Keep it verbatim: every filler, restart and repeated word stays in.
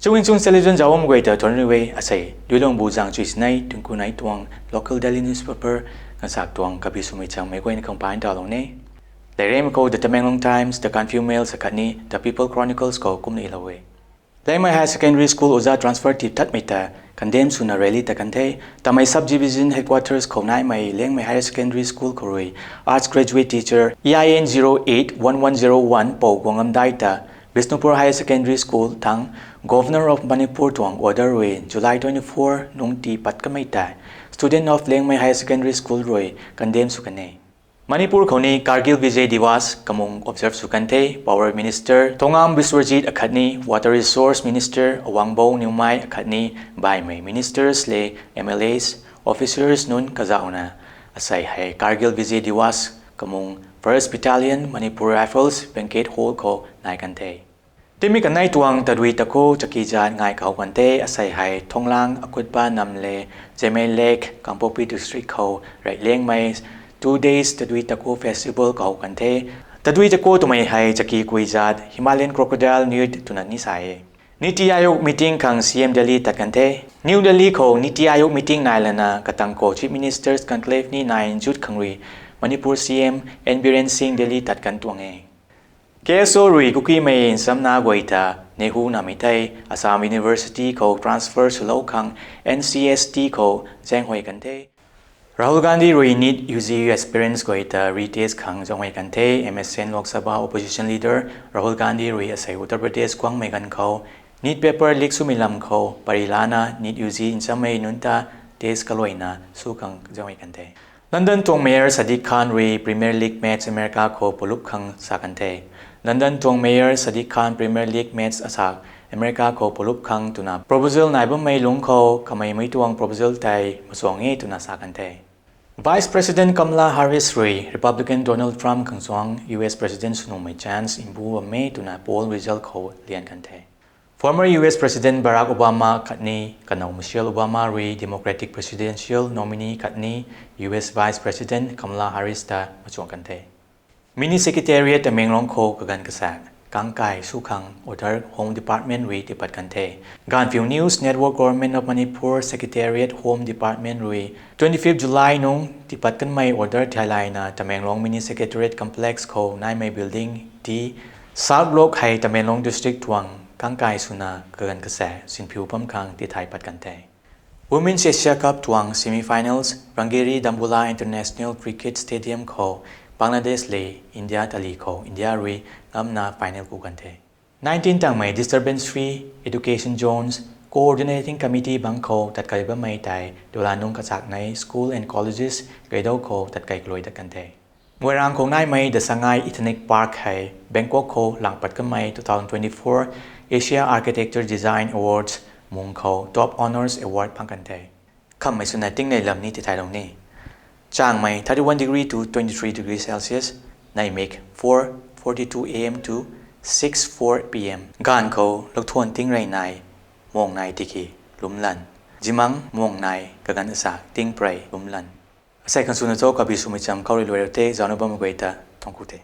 Chunging chung television zauc bam guay ta thuanc riu e. Asei duilung bu zang chui sinei tungku nai tuang local daily newspaper ngasak tuang kabi swmei changmei guayna khang pai talou ne. Leirem khou The Tamenglong Times, The Gaanphiu Mail akhatni The People Chronicles khou kumna lou e. Liangmai Higher Secondary School oja transfer tip tatmei ta condemn swna rally tat kan the. Tamei Sub Division Headquarters khou naimei Liangmai Higher Secondary School khou rui Arts Graduate Teacher E I N zero eight one one zero one Pou Guangam Dai ta Bishnupur Higher Secondary School thang Governor of Manipur tuang order rui July twenty four nungc tii pat kamei tei Student of Liangmai Higher Secondary School rui condemn sw kan e. Manipur khou ni Kargil Vijay Diwas kamung observe sw kan the. Power Minister Thongam Biswajit akhatni Water Resource Minister Awangbou Newmai akhatni baihmei ministers le M L As, officers nunc kazauhna asei hei Kargil Vijay Diwas kamung First Battalion Manipur Rifles Banquet Hall khou nai kan the. Timei kanei tuang tadui taku chaki zat ngai kahow kan the. Asei hei Thonglang, Akutpa, Namle, Zemei Lake, Kangpokpi District khou rei Liangmai two days tadui taku festival kahow kan the. Tadui taku twmei hei chaki kui zat Himalayan crocodile newt twna ni sa e. Niti Aayog meeting khang C M Delhi tat kan the. New Delhi khou Niti Aayog meeting nai lana katang khou Chief Ministers Conclave ni nai nchut khang rui Manipur C M N Biren Singh Delhi tat kan tuang e. K S O rui Kukimei nsamna guay ta NEHU namei tei Assam University khou transfer swlou khang N C S T khou zaenghuay kan the. Rahul Gandhi rui NEET U G aspirants guay ta retest khang zaenghuay kan the. M S N Lok Sabha opposition leader Rahul Gandhi rui asei Uttar Pradesh guangmei ganv khou NEET paper leak swmei lam khou pary lana NEET U G nsammei nunc ta test kaluaina sw khang zaenghuay kan the. London tuang Mayor Sadiq Khan rui Premier League match America khou palup khang sa kan the. London tuang Mayor Sadiq Khan Premier League match asak America khou palup khang twna proposal nai bammei lungc khou kamei mei tuang proposal tei machuang e twna sa kan the. Vice President Kamala Harris rui Republican Donald Trump khang chuang U S President sw nuhmei chance mbu bam e twna poll result khou lian kan the. Former U S President Barack Obama khatni kanow Michelle Obama rui Democratic presidential nominee khatni U S Vice President Kamala Harris ta machuang kan the. Mini Secretariat Tamenglong khou kaganv kasaek kangkai sw khang order Home Department rui tipat kan the. Gaanphiu News Network, Government of Manipur Secretariat Home Department rui twenty fifth July nung tipat kanmei order theilayna Tamenglong Mini Secretariat Complex khou naimei building T, South Block hei Tamenglong District tuang kangkai swna kaganv kasaek sinphiu bam khang tithai pat kan the. Women's Asia Cup tuang semi-finals, Rangiri Dambulla International Cricket Stadium khou Bangladesh le India tali khou India rui ngamna final ku kan the. Nineteen tangmei disturbance free education zones, coordinating committee bang khou tatkai bammei tei dula nung kachaknei school and colleges gaydou khou tatkai kalui dat kan the. Moirang khou naimei The Sangai Ethnic Park hei Bangkok khou lang pat kanmei two thousand twenty-four Asia Architecture Design Awards mung khou Top Honours Award phang kan the. Khammei swna tingnei lam ni tithailou ni. Changmei thirty-one degree to twenty-three degree Celsius, neimik four forty-two A M to six four P M. Gaanv khou louthuan tingrey nai, muang nai tiki, lwmlan. Zimang muang nai kaganv asa tingprey lwmlan. Asei khang swna cho kabi swmei cham khou rui luai rau the, zaucna bammei guay ta thuanc ku the.